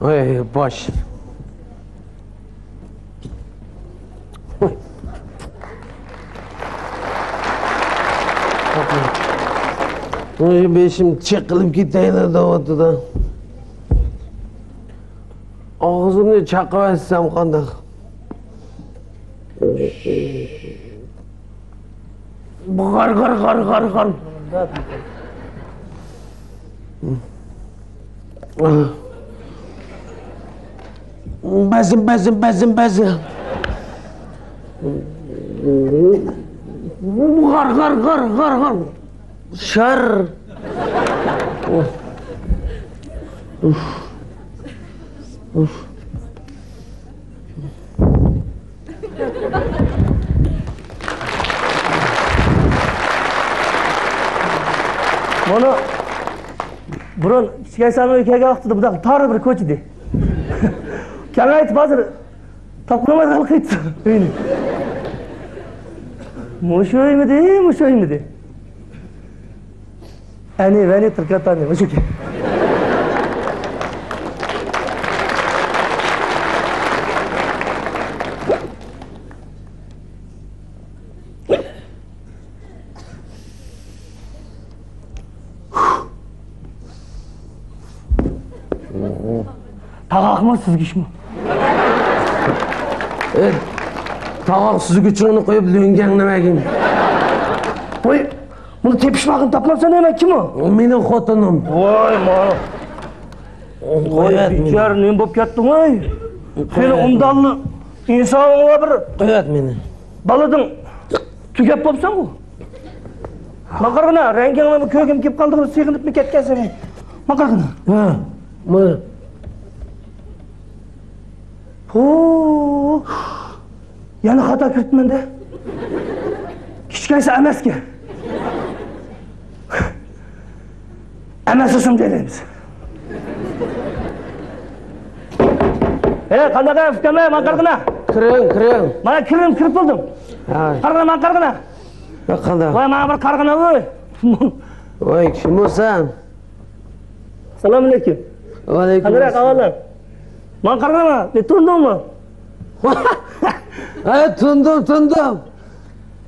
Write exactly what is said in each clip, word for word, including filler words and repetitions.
ھەي، باش. ۋاي، بېشىم چېقىلىپ كېتەيلا دەۋاتىدۇ. ئاغزىمنى چاقىۋەتسەم قانداق؟ غار، غار، غار، غار، غار. بەزىم، بەزىم، بەزىم، بەزىم. غار، غار، غار، غار، غار. شار. مانا بۇرۇن كىچىك ئەيسانىڭ ئۆيىگە كەلگەن ۋاقتىدا بۇنداق تار بىر كوچا ئىدى. كەڭەيتىپ ھازىر تاپقىلىمايدىغان قىلىپتۇ ئۆينى. مۇشۇ ئۆيمىدى، مۇشۇ ئۆيمىدى؟ ئەنى، ۋەنى، تىركاتانى، مۇشۇكى. تاغاقمۇ، سۈزگۈچمۇ؟ ئە، تاغاق سۈزگۈچۈڭنى قويۇپ، لۆڭگەڭنى بەرگىن. ۋاي، بۇنى تېپىشماقنى تاپمامسەن نېمە، كىم ئۇ؟ مېنىڭ خوتۇنۇم. ۋاي، ما. ۋاي، بىچارە، نېمە بولۇپ كەتتىڭ، ۋاي؟ خېلى ئومدانلىق ئىنسانىڭ بار بىر. قويۇۋەت مېنى. بالىدىن تۈگەپ بوپسەنغۇ. ماڭا قارىغىنا، رەڭگىڭنى كۆرگۈم كېلىپ قالدى، سېغىنىپمۇ كەتكەنسەن. ماڭا قارىغىنا. ھە، مانا. ھو. يەنە خاتا كىرىپتىمەن-دە. كىچىك ئەيسا ئەمەسكەن. ئەمەس ئۇسۇم دەيمىز. ھەي، قانداق ئەي، ئۇكام، ماڭا قارىغىنا. كىرىڭ، كىرىڭ. مانا كىردىم، كىرىپ بولدۇم. ھاي. قارىغىنا، ماڭا قارىغىنا. ياق، قانداق؟ ۋاي، ماڭا بىر قارىغىنا، ۋاي. ۋاي، كىم ئۇ سەن؟ سالام ئەلەيكۇم. ۋەئەلەيكۇم قانداق ئەسسالام. ئەھۋالىڭ؟ ماڭا قارىغىنا، مېنى تونۇدۇڭمۇ؟ ھە، تونۇدۇم، تونۇدۇم.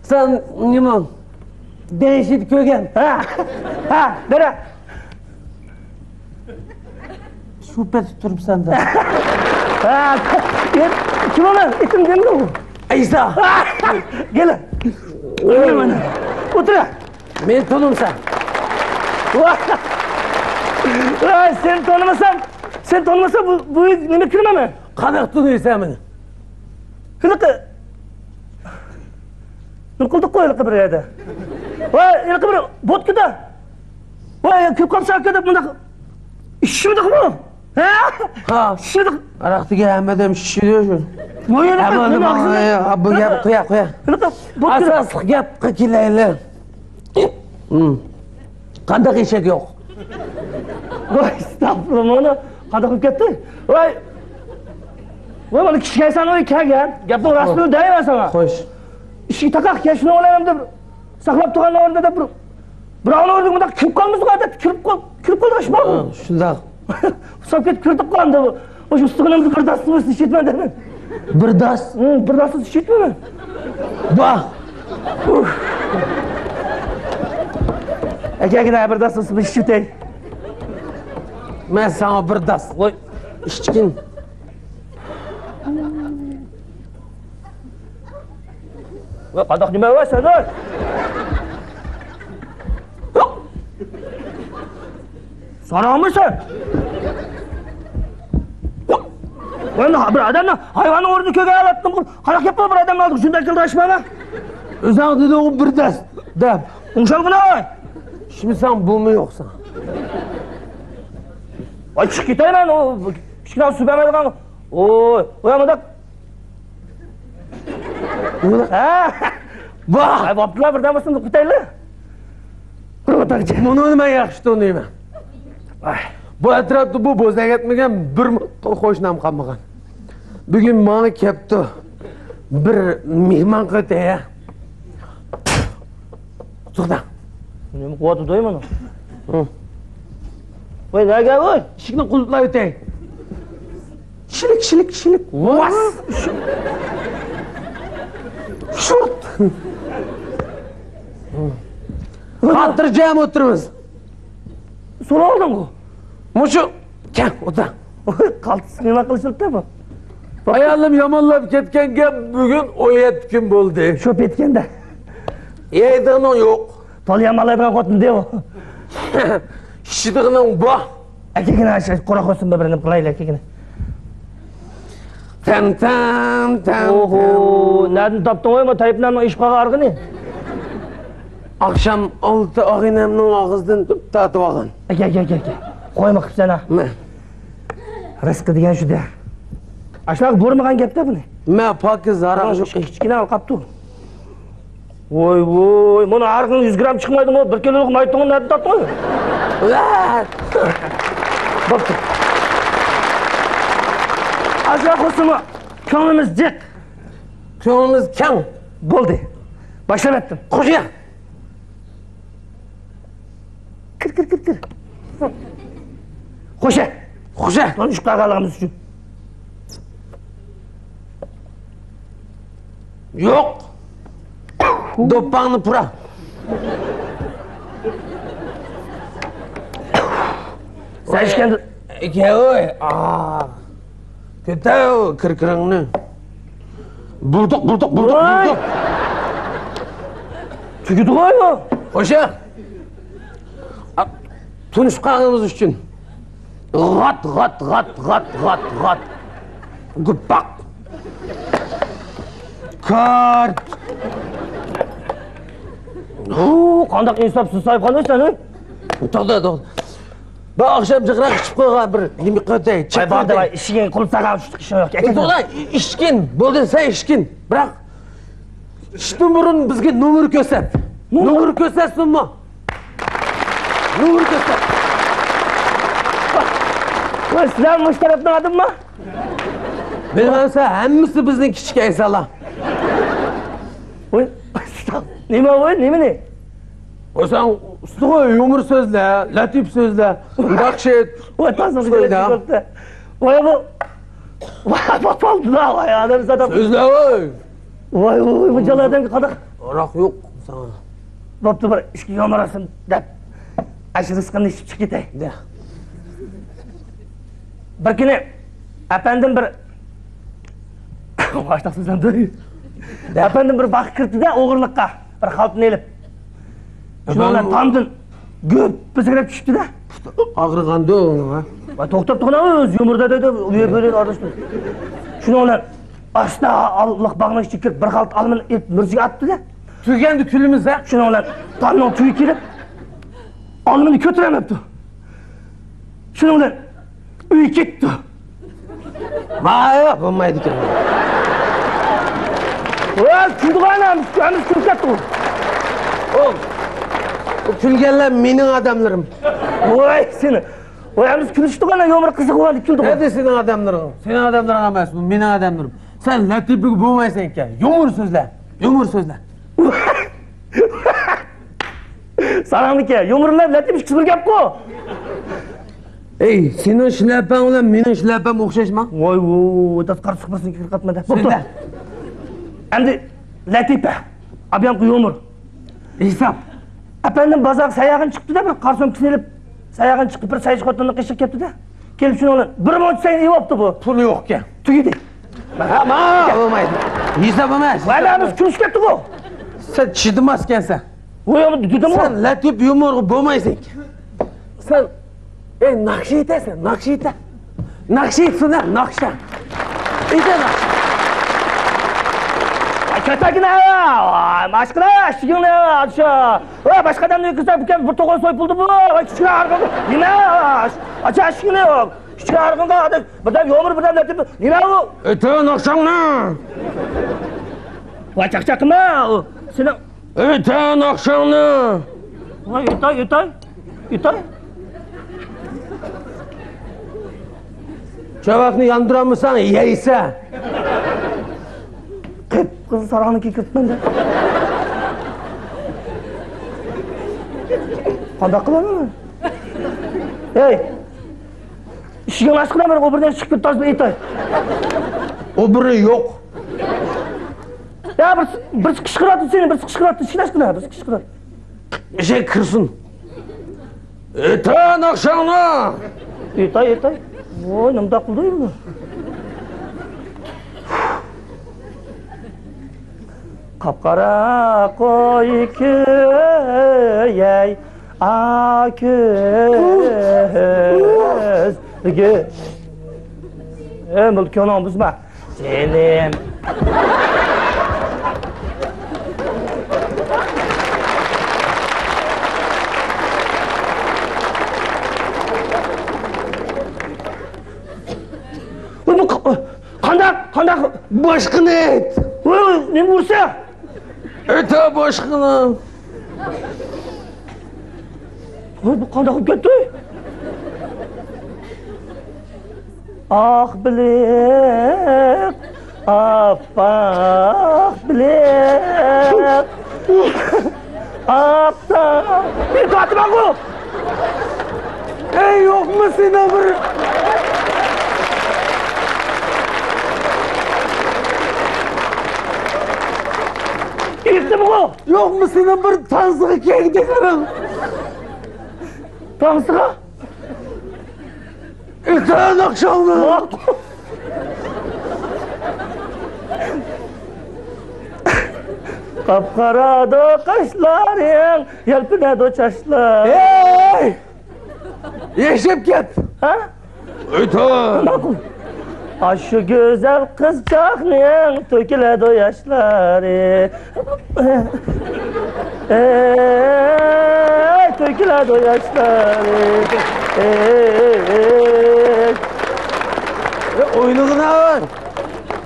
سەن نېمە؟ دەيشىدە كۆرگەن. ھە، ھە، بېرە. شۇ پەتتە تۇرۇپسەن-دە. ھە، كىم ئۇلار؟ ئېتىم دېمىدىڭ؟ ئەيسا. كېلە. ئۆيگە مانا. ئولتۇر. مېنى تونۇمسەن؟ ۋاي، سېنى تونۇمىسام، سېنى تونۇمىسام، بۇ، بۇ نېمە كىرمەن مەن؟ قانداق تونۇيسەن مېنى؟ ھېلىقى بىر قىلدۇققۇ ھېلىقى بىر يەردە. ۋاي، ھېلىقى بىر بوتكىدا. ۋاي، كۆپ قالسا دەپ مۇنداق ئىششىمىدۇقمۇ؟ ھە؟ ھا. ئىششىمىدۇق. ئاراقتىكى ھەممە ئادەم ئىششىدۇ شۇ. ۋاي، ھېلىقى ھەممە ئادەم، نېمە ئاغزىنى؟ ھا، بۇ گەپ قويا، قويا. ھېلىقى بوتكىدا. ئاساسلىق گەپقە كېلەيلى. ھىم. قانداق ئېشەك يوق؟ ۋاي، ئەستەغپۇرۇللا، مانا قانداق بولۇپ كەتتى؟ ۋاي. ۋاي، مانا كىچىك ئەيسانىڭ ئۆيىگە كەلگەن. گەپنىڭ راستىنى دەيمەن ساڭا. خوش. ئىشىك تاقاق، كەچ نومۇرلىرىمدا بىر ساقلاپ تۇرغان نومۇردا دەپ بىر، بىراۋنىڭ ئۆيىگە مۇنداق كىرىپ قالمىسىغۇ، ئادەتتە كىرىپ قال-، كىرىپ قالىدىغان ئىش بارغۇ. ھا، شۇنداق. ساپ كېتىپ كىردۇق ئەمدى. مۇشۇ ئۇستىخىنىمدا بىر داستىمىز ئىشلىتىمەن دەيمەن. بىر داس؟ ھىم، بىر داستىمىز ئىشلىتىمەن. باھ! ئەكەگىنە بىر داستىمىز ئىشلىتەي. مەن ساڭا بىر داس. ۋاي، ئىشچىكىن. ۋە قانداق نېمە ۋە سەن ۋە؟ ساراڭمۇ سەن؟ ۋە بىر ئادەمنى ھايۋاننىڭ ئورنىدا كۆرگەن ھالەتتىن قانداق گەپ بۇ بىر ئادەمنىڭ ئالدىغا شۇنداق كېلىدىغان ئىش بارمۇ؟ ئۆزۈڭ دېدىڭغۇ بىر دەس دەپ. ئوڭشالغىنا ۋاي. ئىچمىسەڭ بۇمۇ يوقسەن. ۋاي چىقىپ كېتەي مەن ئۇ كىچىككىنە سۇ بەرمەيدىغان. ۋوي ۋوي مۇنداق. ھە؟ ۋاھ! ئەي، بوپتۇلا، بىردەم بولسۇن، قۇتايلى. قۇرۇق ئاتاقچى. مۇنۇنى مەن ياخشى تونۇيمەن. ئاي. بۇ ئەتراپتا بۇ بوزەك ئەتمىگەن بىر قوشنام قالمىغان. بۈگۈن ماڭا كەپتۇ. بىر مېھمان قىلىپ. توختا. نېمە قىلىۋاتىدۇ مانا؟ ھە. ۋاي، نەگە ۋاي؟ ئىشىكنى قۇلۇپلاپ ئۆتەي. شىلىك، شىلىك، شىلىك. ۋاس. شۇرت. خاتىرجەم ئولتۇرىمىز. سورىۋالدىڭغۇ؟ مۇشۇ. كەل، ئولتۇر. قالتىس نېمە قىلىشىپتۇ بۇ؟ ئايالىم يامانلاپ كەتكەنگە بۈگۈن ئون يەتتە كۈن بولدى. شۇ پېتىكەندە. يەيدىغىنىڭ يوق. تولا يامانلايدىغان خوتۇن دېۋۇ. ئىچىدىغىنىڭ بار. ئەكىگىنە، قۇراق ئۆتسۇن، بىر نېمە قىلايلى ئەكىگىنە. تەم، تەم، تەم، ئوھو، تەم. نەدىن تاپتىڭ ئوي، ما تايىپلارنىڭ ئىشقا قالغىنى؟ ئاخشام ئالتە ئاغىنەمنىڭ ئاغزىدىن تارتىپ ئالغان. ئەكە، ئەكە، ئەكە، ئەكە. قويما قىپسەن ھە. مە. رىزقى دېگەن شۇ دە. ئاشۇنداق بۇرمىغان گەپتە بۇنى. مە پاكىز ھاراق ئۇ يوق. ئىچكىنە ئالقاپتۇ. ۋوي، ۋوي، مانا ھەر كۈنى يۈز گرام چىقمايدىغۇ، بىر كىلولۇق مايتۇڭنى نەدىن تاپتىڭ؟ بوپتۇ. ئازراق بولسىمۇ كۆڭلىمىز جىق. كۆڭلىمىز كەڭ. بولدى. باشلاۋەتتىم. خوشە. كىر، كىر، كىر، كىر. خوشە. خوشە. تونۇشۇپ قالغانلىقىمىز ئۈچۈن. يوق. دوپپاڭنى پۇرا. سەن ئىچكەن. ئىكەۋ، ئاھ. كۆتەر كىركىرىڭنى. بۇلدۇق، بۇلدۇق، بۇلدۇق، ۋاي! بۇلدۇق. تۈگىدىغۇ ئۇ. خوشە. ئا، تونۇشقانىمىز ئۈچۈن. غات، غات، غات، غات، غات، غات. گۇپپاق. كارت. ھۇ، قانداق ئىنساپسىز ساھىبخانا سەن، ھە؟ توختا، توختا. بۇ ئاخشام جىقراق ئىچىپ قويغان بىر نېمە قىلىۋېتەي، ۋاي، بار، دەۋاي، ئىشىكىڭ قۇلۇپ ساغان چۈشتۈك ئىشىڭ يوق. ئەكەل. توختا، ئىچكىن. بولدى، سەن ئىچكىن. بىراق، ئىچتىن بۇرۇن بىزگە نومۇر كۆرسەت. نومۇر؟ نومۇر كۆرسەتسۇنمۇ؟ نومۇر كۆرسەت. ۋاي، سىلەر مۇشۇ تەرەپنىڭ ئادىمىما؟ بىلمەمسە، ھەممىسى بىزنىڭ كىچىك ئەيسالا. ۋاي، نېمە ۋاي، نېمىنى؟ ۋاي، سەن ئۇستىغۇ، يۇمۇر سۆزلە، لەتىپ سۆزلە. ياخشى. ۋاي، تازا سۆزلە. ۋاي، بۇ، ۋاي، بۇ، ۋاي، ئادەم زادى. سۆزلە، ۋاي. ۋاي، ۋاي، ۋاي، بۇ جالا ئادەمگە قانداق؟ ھاراق يوق ساڭا. بوپتۇ، بىر ئىچكى يۇمۇر ئالسۇن دەپ، ئاشۇ رىزقىمنى ئىچىپ چىقىپ كېتەي. دە. بىر كۈنى ئەپەندىم بىر، ئاشۇنداق سۆزلەمدى. دە. ئەپەندىم بىر باغقا كىرىپتۇ-دە، ئوغرىلىققا. بىر خالتىنى ئېلىپ. شۇنىڭ بىلەن ئەپەندىم تامدىن گۈپپىسە كىرىپ چۈشتى-دە. ئاغرىغاندۇ ئۇنىڭ، ھە؟ ۋاي، توختاپ تۇرغىنا، ئۆزى يۇمۇردا دەيدۇ، ئۇ يەر بۇ يەر ئارىلاشتۇرۇپ. شۇنىڭ بىلەن ئاستا ئال-، باغنىڭ ئىچىگە كىرىپ، بىر خالتا ئالمىنى ئېلىپ مۈرىسىگە ئاتتى-دە. تۈگەندە كۈلىمىز، ھە؟ شۇنىڭ بىلەن تامنىڭ تۈۋى كېلىپ، ئالمىنى كۆتۈرەلمەپتۇ. شۇنىڭ بىلەن ئۆيگە كەتتى. مايا بولمايدىكەن. ۋاي، كۈلدىغۇ ئانا، ھەممىسى كۈلۈپ كەتتىغۇ. ئۇ، ئۇ كۈلگەنلەر مېنىڭ ئادەملىرىم. ۋاي سېنى. ۋاي، ھەممىسى كۈلۈشتىغۇ ئانا، يۇمۇر قىزىقىغۇ ئەمدى كۈلدىغۇ. نەدە سېنىڭ ئادەملىرىڭ؟ سېنىڭ ئادەملىرىڭ ئەمەس، بۇ مېنىڭ ئادەملىرىم. سەن لەتىپىگە بولمايسەنكەن. يۇمۇر سۆزلە، يۇمۇر سۆزلە. ساراڭنىكى يۇمۇر بىلەن لەتىپ ئىككىسى بىر گەپقۇ. ئەي، سېنىڭ شىلەپەڭ بىلەن مېنىڭ شىلەپەم ئوخشاشما؟ ۋاي، ۋوي، ۋوي، داس قارا سۇق بىرسىنى كىرىپ قاتمىدى. بوپتۇ. سۆزلە. ئەمدى لەتىپە، ئابيامقى يۇمۇر. ھېساب. ئەپەندىم بازارغا سەياھەتكە چىقىپتۇ-دە، بىر قارا سومكىسىنى ئېلىپ، سەياھەتكە چىقىپ، بىر سەيچى خوتۇننىڭ قېشىغا كەپتۇ-دە. كېلىپ شۇنىڭ بىلەن بىر مۇنچە سەينى ئېلىۋاپتۇ بۇ. پۇلى يوقكەن. تۈگىدى. ھە، ما، بولمايدۇ. ھېساب ئەمەس. ۋاي، ھەممىسى كۈلۈشۈپ كەتتىغۇ. سەن چىدىماسكەنسەن. ۋاي، ئەمدى دېدىمغۇ. سەن لەتىپ يۇمۇرغا بولمايسەن. سەن، ئەي، ناخشا ئېيتەسەن، ناخشا ئېيتە. ناخشا ئېيتسۇن، ھە، ناخشا. ئېيتە ناخشا. ۋاي، كەتەكنە، ۋاي، ماشقىلە، ئىشىكىڭنى ئاچ. ۋاي، باشقا ئادەمنى كىرسە، بىر توغرا سويۇپلىدى بۇ. ۋاي، كىچىككىنە ئارقىڭغا. نېمە؟ ئاچ ئىشىكىڭنى. كىچىككىنە ئارقىڭغا، ئادەم، بىردەم يۇمۇر، بىردەم لەتىپ. نېمە ئۇ؟ ئېيتە ناخشاڭنى. ۋاي، چاقچاق قىلما، ئۇ سېنىڭ. ئېيتە ناخشاڭنى. ۋاي، ئېيتاي، ئېيتاي، ئېيتاي. چاۋاكنى ياندۇرالمىساڭ يەيسە. قىپقىزىل ساراڭنى كىرگۈزۈپمەن دە. قانداق قىلىمەن؟ ھەي! ئىش ئىشىكىڭنى ئاچقىنا، مەن ئوبورنىك چىقىپ كېتىپ تازا ئېيتاي. ئوبورنىك يوق. يا، بىرسى، بىرسى قىچقىراتتى سېنى، بىرسى قىچقىراتتى، ئىشىكنى ئاچقىنا، بىرسى قىچقىراتتى. ئىشىك كىرسۇن. ئېيتە ناخشاڭنى! ئېيتاي، ئېيتاي. ۋوي، نېمانداق قىلدى ئۇ؟ قاپقارا قوي كۆيەي، ئا كۆزگە. ئەي، بۇ كۆڭلۈڭ بۇزما. جېنىم. بۇ، بۇ ق-، قانداق، قانداق؟ باشقىنى ئېيت. ۋوي، ۋوي، نېمە ئۇرسا؟ ئېيتە باشقىنى. ۋوي، بۇ قانداق بولۇپ كەتتى؟ ئاق بىلىق، ئاپئاق بىلىق، ئاپتاپ. بىر تارتىپ ئالغۇ. ئەي، يوقمۇ سېنىڭ بىر ئېيتتىمغۇ. يوقمۇ سېنىڭ بىر تانسىغا كەلگۈدەكلىرىڭ؟ تانسىغا؟ ئېيتە ناخشاڭنى. قاپقارادۇ قاشلىرىڭ، يەلپۈنەدۇ چاچلىرىڭ. ھەي! ياشاپ كەت! ھە؟ ئېيتە! ماقۇل. ئاشۇ گۈزەل قىزچاقنىڭ تۆكۈلەدۇ ياشلىرى. ئەي، تۆكۈلەدۇ ياشلىرى. ئەي، ئەي، ئەي. ئوينىغىنا.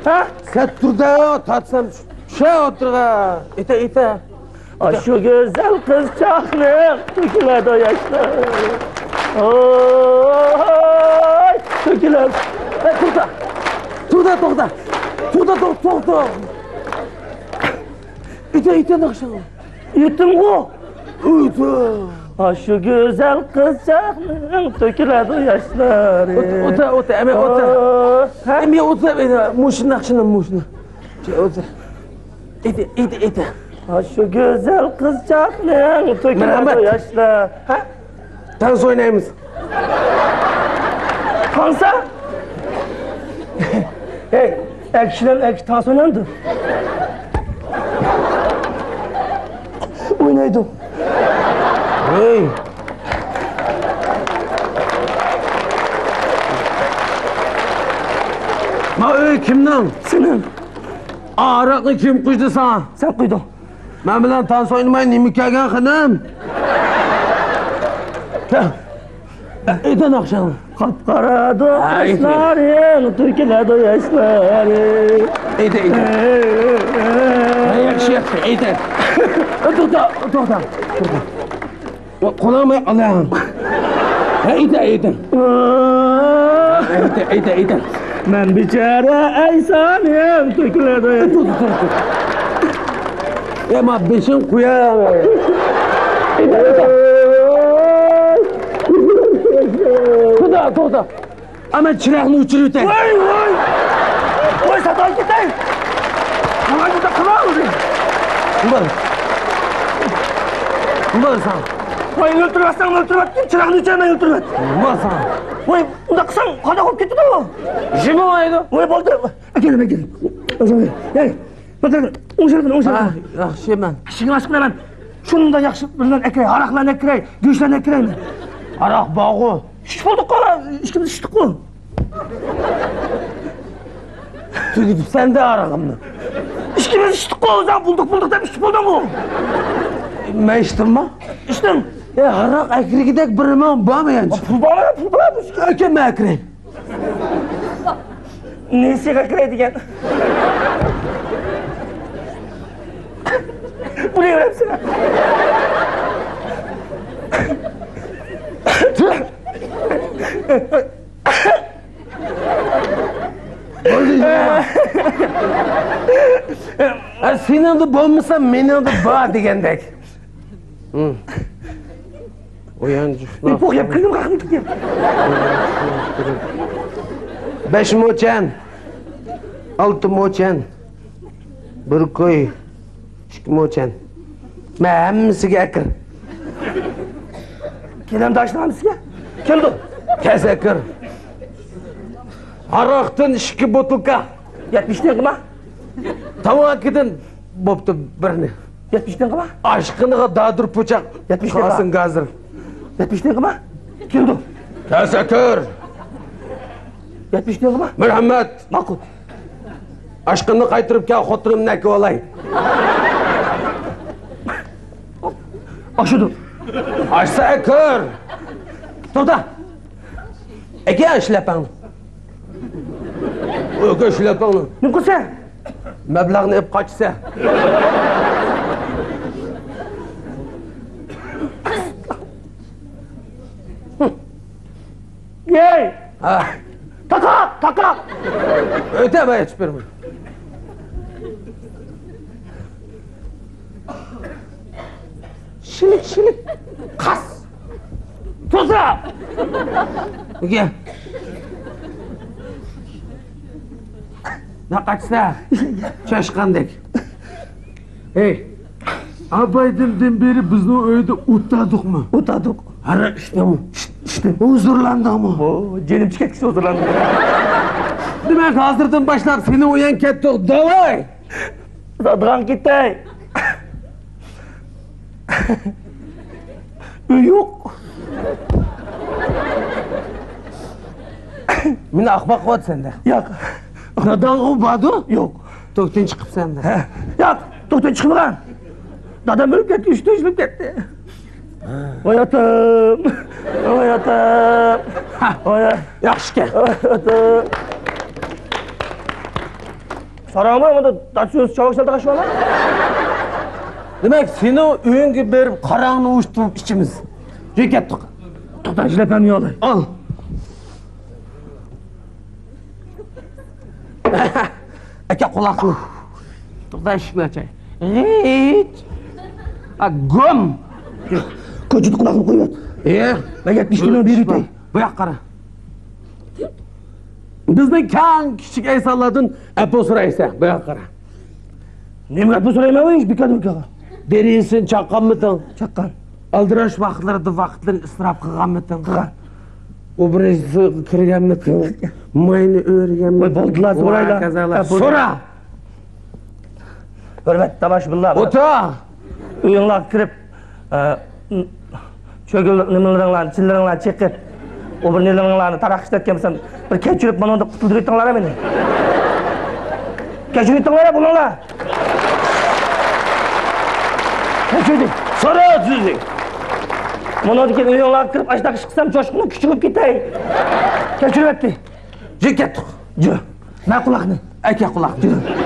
ھە؟ سەت تۇردا تارتسام چۈشە ئوتتۇرىغا. ئېيتە، ئېيتە. ئاشۇ گۈزەل قىزچاقنىڭ تۆكۈلىدۇ ياشلىرى. ئوي، تۆكۈلىدۇ. ئەي، توختا. توختا، توختا. توختا، توختا، توختا. ئېيتە، ئېيتە ناخشاڭنى. ئېيتتىمغۇ. ئېيتە. ئاشۇ گۈزەل قىزچاقنىڭ تۆكۈلىدۇ ياشلىرى. ئوتۇر، ئوتۇر، ئوتۇر، ئەمە ئوتۇر. ئوي، ھە؟ ئەمە ئوتۇر، ئەمە مۇشۇ ناخشىنى، مۇشۇنى. ئوتۇر. ئېيتە، ئېيتە، ئېيتە. ئاشۇ گۈزەل قىزچاقنىڭ تۆكۈلىدۇ ياشلار. ھە؟ تانس ئوينايمىز. تانسا؟ ھەي، ئەر كىشىلەر، ئەر كىشى تانس ئوينامدۇ؟ ئوينايدۇ. ھەي. ما ئۆي كىمنىڭ؟ سېنىڭ. ئاراقنى كىم قۇيدى ساڭا؟ سەن قۇيدۇڭ. مەن بىلەن تانس ئوينىماي نېمە كەلگەن خېنىم؟ ئېيتە ناخشاڭنى. قاپقارادۇ قاشلىرىڭ، تۆكۈلىدۇ ياشلىرىڭ. ئېيتە، ئېيتە. ھە، ياخشى، ياخشى، ئېيتە. توختا، توختا، توختا. قولۇڭنى ئالاڭ. ھە، ئېيتە، ئېيتە. ئېيتە، ئېيتە، ئېيتە. مەن بىچارە ئەيسانىم، تۆكۈلىدۇ. تۇر، تۇر، تۇر. ئەمما بېشىڭ قۇيا. ئېيتە، ئېيتە. توختا، توختا. ئەمە چىراغنى ئۆچۈرۈۋېتەي. ۋاي، ۋاي. ۋاي، ساتاي كېتەي. ۋاي، بۇنداق قىلما ئۆزۈڭ. بۇنداق. بۇنداق ساڭا. ۋاي، ئۆلتۈرۈۋەتسەڭ ئۆلتۈرۈۋەت، چىراغنى ئۆچۈرمەي ئۆلتۈرۈۋەت. بۇنداق ساڭا. ۋاي، ئۇنداق قىلساڭ قانداق بولۇپ كېتىدۇ؟ جىمىۋايدۇ. ۋاي، بولدى. ئەكەل، ئەكەل. ئەكەل. ئوڭشالغىن، ئوڭشالغىن. ھە، ياخشى مەن. ئىشىڭنى ئاچقىنا مەن. شۇنداق ياخشى بىر نان ئەكىرەي، ھاراقلارنى ئەكىرەي، گۆشلەرنى ئەكىرەيمەن. ھاراق بارغۇ. ئىچتۇق قۇ، ئىككىمىز ئىچتۇققۇ. تۈگىتىپسەن-دە ھاراقىمنى. ئىككىمىز ئىچتۇققۇ، ئۆزۈڭ بولدۇق، بولدۇق دەپ ئىچىپ بولدۇڭغۇ. مەن ئىچتىممۇ؟ ئىچتىڭ. ئە، ھاراق ئەكىرگۈدەك بىر مال بارمۇ يەنە؟ پۇل بارمۇ؟ پۇل بار. ئەكەل، مەن ئەكىرەي. نېسىگە كىرەي دېگەن. بۇنى بېرەمسىلەر؟ بولدى. ھە، سېنىڭدە بولمىسا، مېنىڭدە بار دېگەندەك. ھە. ئۇيان جۇفنا. ئىپپوق يەپ كىردىم، قاقنى كىردىم. بەش موچەن، ئالتە موچەن، بىر كوي، ئىككى موچەن. مەن ھەممىسىگە ئەكىر. كېلەمدە ئاشۇنىڭ ھەممىسىگە؟ كېلىدۇ. تەس ئەكىر. ھاراقتىن ئىككى بوتۇلكا. يەتمىش تىيىنغىما؟ تاماكىدىن بوپتۇ بىرنى. يەتمىش تىيىنغىما؟ ئاشقىنىغا دادۇر پۇچاق. يەتمىش تىيىنغا. قالسۇن گازىر. يەتمىش تىيىنغىما؟ كېلىدۇ. تەس ئەكىر. يەتمىش تىيىنغىما؟ مەرھەمەت. ماقۇل. ئاشقىنىنى قايتۇرۇپ كەل، خوتۇنۇمنى ئەكىۋالاي. ئاشىدۇ. ئاشسا ئەكىر. توختا. ئەكە شىلەپەڭنى. ئەكە شىلەپەڭنى. نېمە قىلسا؟ مەبلەغنى ئېلىپ قاچسا. يەي! ھە. تاقاق! تاقاق! ئۆتە، مەن ئېچىپ بېرىمەن. شىلىك، شىلىك. قاس. توزا. نېگە؟ نە قاچسا؟ چاشقاندەك. ھەي، ئابايدىندىن بېرى بىزنىڭ ئۆيدە ئوتادۇقمۇ؟ ئوتادۇق. ھاراق ئىچتىڭمۇ؟ ئىچتىم. ھۇزۇرلاندىڭمۇ؟ ئو، جېنىم چىقىپ كەتكۈچە ھۇزۇرلاندىم. دېمەك، ھازىردىن باشلاپ سېنىڭ ئۇيان كەتتۇق، داۋاي! ساتىدىغان كېتەي. ئۆي يوق. مېنى ئاخماق قىلىۋاتىسەن-دە. ياق. داداڭغۇ باردۇ؟ يوق. توكتىن چىقىپسەن-دە. ھە. ياق، توكتىن چىقمىغان. دادام ئۆلۈپ كەتتى، ئۈچ تۆت يىل بولۇپ كەتتى. ھە. ۋاي ئاتام، ۋاي ئاتام. ھە. ۋاي. ياخشىكەن. ۋاي ئاتام. ساراڭمۇ ئەمدى داتسۇ چاۋاك سالدىغان شۇ. دېمەك، سېنىڭ ئۆيۈڭگە بېرىپ قاراڭنى ئۇۋۇشتۇرۇپ ئىچىمىز. يۈرۈپ كەتتۇق. توختا، شىلەپەمنى يالاي. ئال. ئەكە قۇلاقنى. توختا، ئىشىكنى ئاچاي. غىچ. ئا، گۇم. كوچىدا قۇلاقنى قويۇۋەت. ئېيە. مەن يەتمىش مىليون بېرىپ. بۇ ياققا قارا. بىزنىڭ كەڭ كىچىك ئەيسانلاردىن ئەپۇ سورايسەن، بۇ ياققا قارا. نېمىگە ئەپۇ سورايمەن، ئۇ ئىش بىكار بىكار. دېرىزىسىنى چاققانمىدىڭ؟ چاققان. ئالدىراش ۋاقىتلىرىدا ۋاقىتلىرىنى ئىسراپ قىلغانمىدىڭ؟ قىلغان. ئوبرېزغا كىرگەنمىدىڭ؟ ماينى ئۆرگەنمىدىڭ؟ ۋاي، بولدىلا، سورايلا. ۋاي، كازالا. ئەپۇ. سورا! ھۆرمەتلىك تاماشىبىنلار. ئولتۇر! ئۆيۈڭلارغا كىرىپ، ئە، چۆگۈل نېمىلىرىڭلارنى، چىللىرىڭلارنى چېقىپ، ئۇ بىر نېلىڭلارنى تاراق ئىشلەتكەن بولسام، بىر كەچۈرۈپ مانا مۇنداق قۇتۇلدۇرۇۋېتىڭلار مېنى. كەچۈرۈۋېتىڭلار، بولۇڭلار. كەچۈردى. سورا سۆزى. مۇنىڭدىن كېيىن ئۆيۈڭلارغا كىرىپ ئاشۇنداق ئىش قىلسام، جوشقىنىڭ كۈچى بولۇپ كېتەي. كەچۈرۈۋەتتى. جىق كەتتۇق. جىق. مە قۇلاقنى. ئەكە قۇلاقنى. جىق.